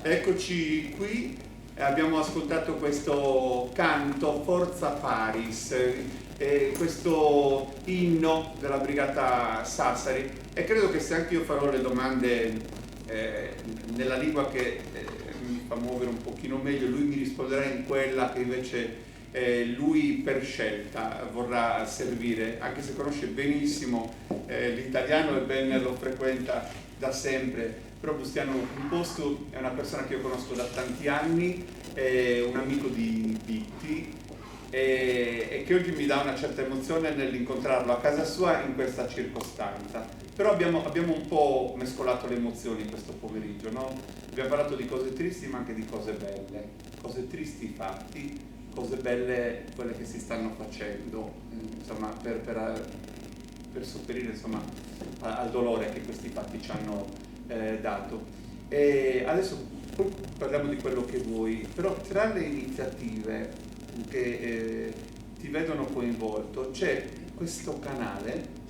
Eccoci qui, abbiamo ascoltato questo canto Forza Paris, eh, questo inno della Brigata Sassari e credo che se anche io farò le domande eh, nella lingua che eh, mi fa muovere un pochino meglio, lui mi risponderà in quella che invece eh, lui per scelta vorrà servire, anche se conosce benissimo eh, l'italiano e ben lo frequenta da sempre. Però Bustianu Cumpostu è una persona che io conosco da tanti anni, è un amico di Bitti e, e che oggi mi dà una certa emozione nell'incontrarlo a casa sua in questa circostanza. Però abbiamo, abbiamo un po' mescolato le emozioni questo pomeriggio, no? Abbiamo parlato di cose tristi ma anche di cose belle, cose tristi i fatti, cose belle quelle che si stanno facendo, insomma, per, per, per sopperire insomma, al dolore che questi fatti ci hanno eh, dato. E adesso poi parliamo di quello che vuoi, però tra le iniziative che eh, ti vedono coinvolto c'è questo canale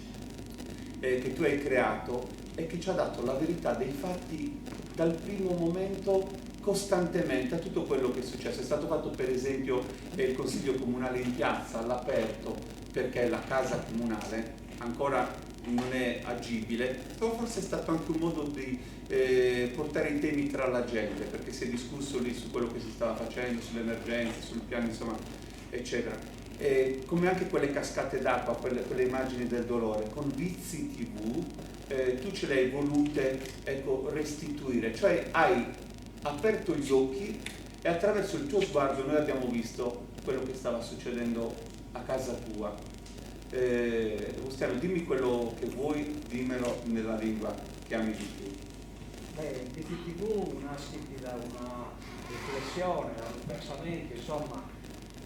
eh, che tu hai creato e che ci ha dato la verità dei fatti dal primo momento costantemente a tutto quello che è successo. È stato fatto per esempio eh, il consiglio comunale in piazza, all'aperto, perché la casa comunale ancora non è agibile, però forse è stato anche un modo di eh, portare i temi tra la gente, perché si è discusso lì su quello che si stava facendo, sulle emergenze, sul piano, insomma, eccetera. E come anche quelle cascate d'acqua, quelle, quelle immagini del dolore, con Vizi TV eh, tu ce le hai volute ecco, restituire, cioè hai aperto gli occhi e attraverso il tuo sguardo noi abbiamo visto quello che stava succedendo a casa tua. Eh, Bustianu, dimmi quello che vuoi, dimmelo nella lingua che ami di più. Beh, il BTTV nasce da una riflessione, da un pensamento, insomma,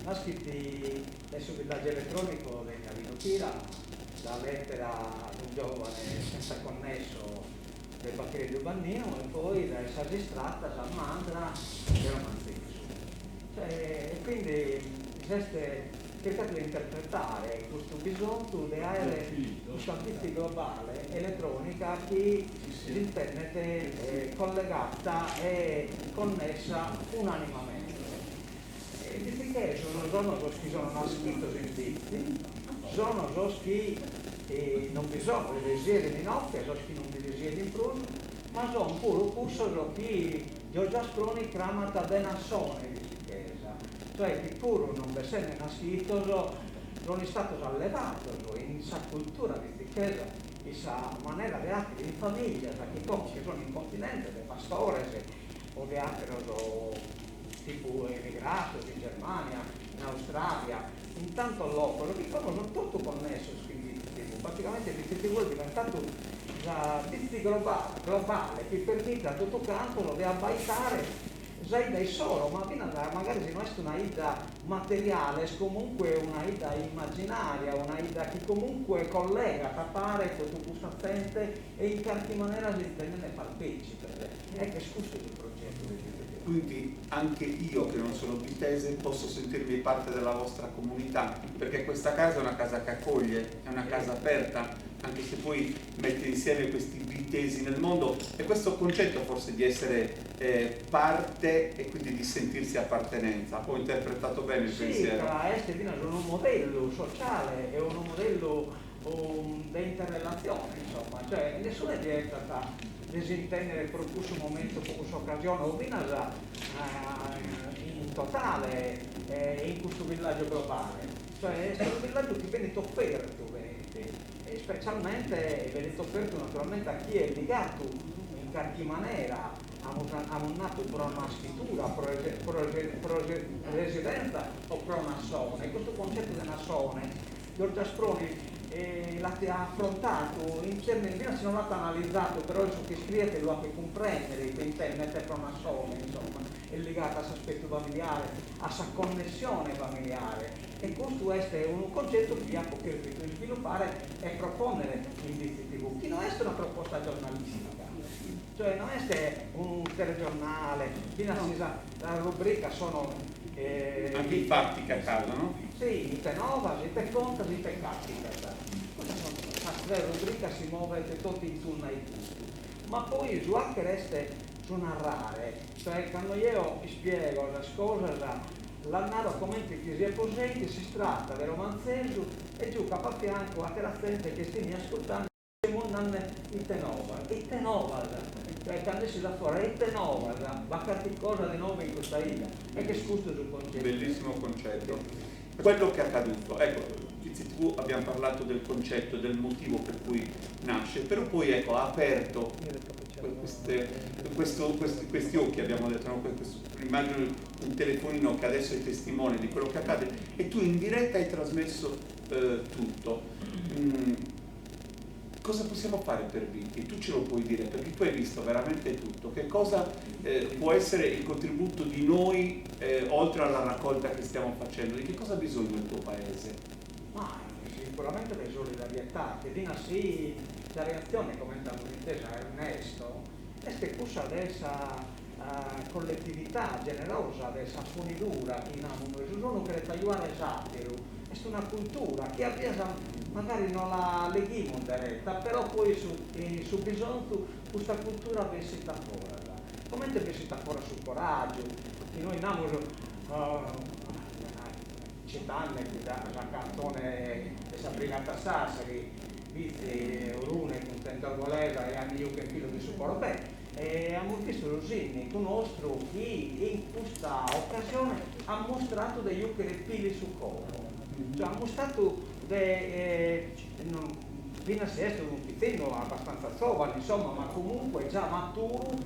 nasce adesso il villaggio elettronico di Gavino Pira, la lettera ad un giovane senza connesso del Baccheri di Ubannino e poi da essere registrata a Mandra e Romanzesu. Cioè, e quindi esiste cercato di interpretare questo bisogno di avere questa bici globale elettronica che l'internet è collegata e connessa unanimamente. E perché sono, sono che sono nasciuti in bici, sono che eh, non vi sono le risiede di notte, sono che non vi risiede in prus, ma sono pure curso che Giorgio Asproni chiamata denassone di Sichesa, cioè che pur non essendo nascito non è stato allevato in sa cultura di Sichesa, in sa maniera di atti in famiglia, che che sono in continente, de pastores o de altri tipo emigrato in Germania, in Australia, in tanto loco, che sono tutto connesso quindi TV. Praticamente il TV è diventato la bici globale, globale che permette a tutto campo di abbaitare già dai solo, ma fino a magari se non è una idea materiale, è comunque una idea immaginaria, una idea che comunque collega, tapare tutto questo attente e in qualche maniera si intende partecipe. È che scusa il progetto. Quindi anche io che non sono bittese posso sentirmi parte della vostra comunità, perché questa casa è una casa che accoglie, è una casa aperta, anche se poi mette insieme questi bittesi nel mondo e questo concetto forse di essere eh, parte e quindi di sentirsi appartenenza. Ho interpretato bene il sì, pensiero? Sì, è un modello sociale, è un modello um, di interrelazione, insomma, cioè nessuno è diventata desintendere per questo momento, per questa occasione, o vinasa eh, in totale eh, in questo villaggio globale. Cioè è un villaggio che viene offerto, venete, e specialmente viene offerto naturalmente a chi è legato in qualche maniera a un nato per una scrittura, per residenza o per una sone. Questo concetto di una sone, Giorgio Asproni eh, l'ha affrontato in termini, se non l'ha analizzato, però il che scrive lo ha che comprendere, che internet è per una sola, insomma, è legata all'aspetto familiare, a sa connessione familiare. E questo è un concetto che abbiamo cercato di sviluppare e proporre in DCTV, che non è una proposta giornalistica, cioè non è un telegiornale, fino a la rubrica sono... Eh, Anche i fatti che accadono? Sì, ite novas, ite contas, ite capitat. Questa sono la rubrica si muove tutto intorno ai punti. Ma poi su anche resta Su narrare, cioè cando jeo ispiego sas cosas las naro comente chi sia posente, si tratta de romanzesu e giuco a fiancu atera zente chi est inie ascurtende e semus nande ite novas, ite novas, cioè cando essit a fora ite novas, b'at carchi cosa de nou in custa 'idda e ch'est custu su concettu. Bellissimo concetto. Quello che è accaduto, ecco, Bitzi TV abbiamo parlato del concetto, del motivo per cui nasce, però poi ecco, ha aperto queste, questo, questi, questi occhi, abbiamo detto, no? Questo, immagino un telefonino che adesso è testimone di quello che accade e tu in diretta hai trasmesso tutto. Cosa possiamo fare per Bitti? Tu ce lo puoi dire perché tu hai visto veramente tutto. Che cosa può essere il contributo di noi oltre alla raccolta che stiamo facendo? Di che cosa ha bisogno il tuo paese? Ma sicuramente di solidarietà, che dina sì la reazione, come abbiamo intesa Ernesto, è che cussa de sa collettività generosa, de sa fonidura chi namus nois, unu cheret ajuare s'ateru, est una cultura chi a bias magari no la leghimus deretta, però poi su, in su bisonzu custa cultura bessit a foras. Comente bessit a foras su coraggiu, chi nois namus citande sa canzone de sa Brigata Sassari, Bitzi, Orune, cuntenta Orgolesa e Anni Juchen Pilu de su coro, beh, amus bistu su sinnicu nostru chi in custa occasione at mustradu de juchere pilu in su coro, cioè at mustradu de finas si est unu pitzinnu abbastanza zovanu insomma, ma comunque già maturu,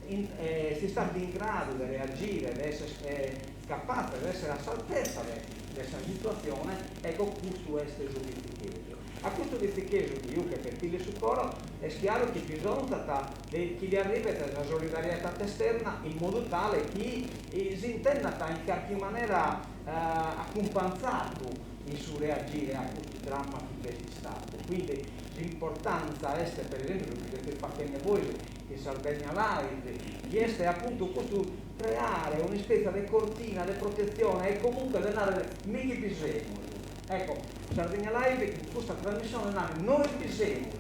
est istadu in gradu de reagire, de essere capatze de essere a s'altezza de sa situatzione, ecco custu est su bitzichesu. A custu bitzichesu chi juchet pilu in su coro est chiaru chi bisonzat de chi li arribet sa solidariedade esterna in modu tale chi s'intendat in carchi manera acumpanzadu in su reagire a custu dramma chi b'est istadu. Quindi s'importanza est per esempiu su chi sezis fachende bois in Sardegna Live, chi est apuntu custu creare un'ispètzia de cortina de protetzione e comunque de nàrrere mi chi bi semus. Ecco, Sardigna Live in custa trasmissione narat nois bi semus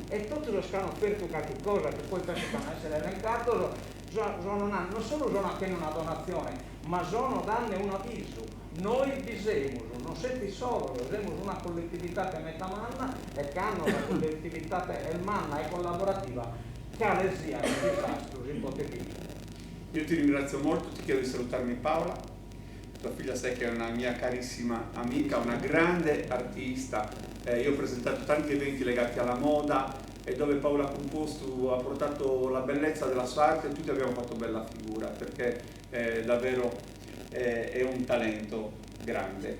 e totu sos chi an ofertu carchi cosa, chi poi penso chi an a essere elencados, sono nande, non solu sono achende una donatzione, ma sono dande un'avisu, nois bi semus, non sezis solos, semus una collettivitate meta manna e cando sa collettivitate est manna e collaborativa, cale siat su disastru si potet binchere. Io ti ringrazio molto, ti chiedo di salutarmi Paola, tua figlia sai che è una mia carissima amica, una grande artista. Io ho presentato tanti eventi legati alla moda e dove Paola Cumpostu ha portato la bellezza della sua arte e tutti abbiamo fatto bella figura perché davvero è un talento grande,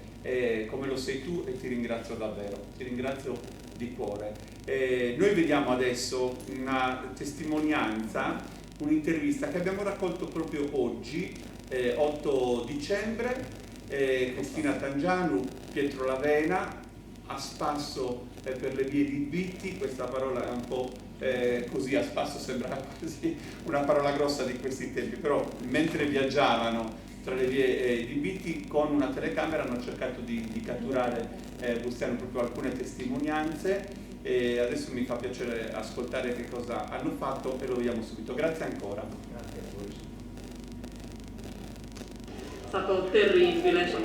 come lo sei tu, e ti ringrazio davvero, ti ringrazio di cuore. Noi vediamo adesso una testimonianza, un'intervista che abbiamo raccolto proprio oggi, 8 dicembre, Cristina Tangianu, Pietro Lavena, a spasso per le vie di Bitti. Questa parola è un po' così, a spasso sembra quasi una parola grossa di questi tempi, però mentre viaggiavano tra le vie di Bitti con una telecamera hanno cercato di catturare, Bustianu, proprio alcune testimonianze, e adesso mi fa piacere ascoltare che cosa hanno fatto e lo vediamo subito. Grazie ancora. Grazie a voi. È stato terribile, insomma.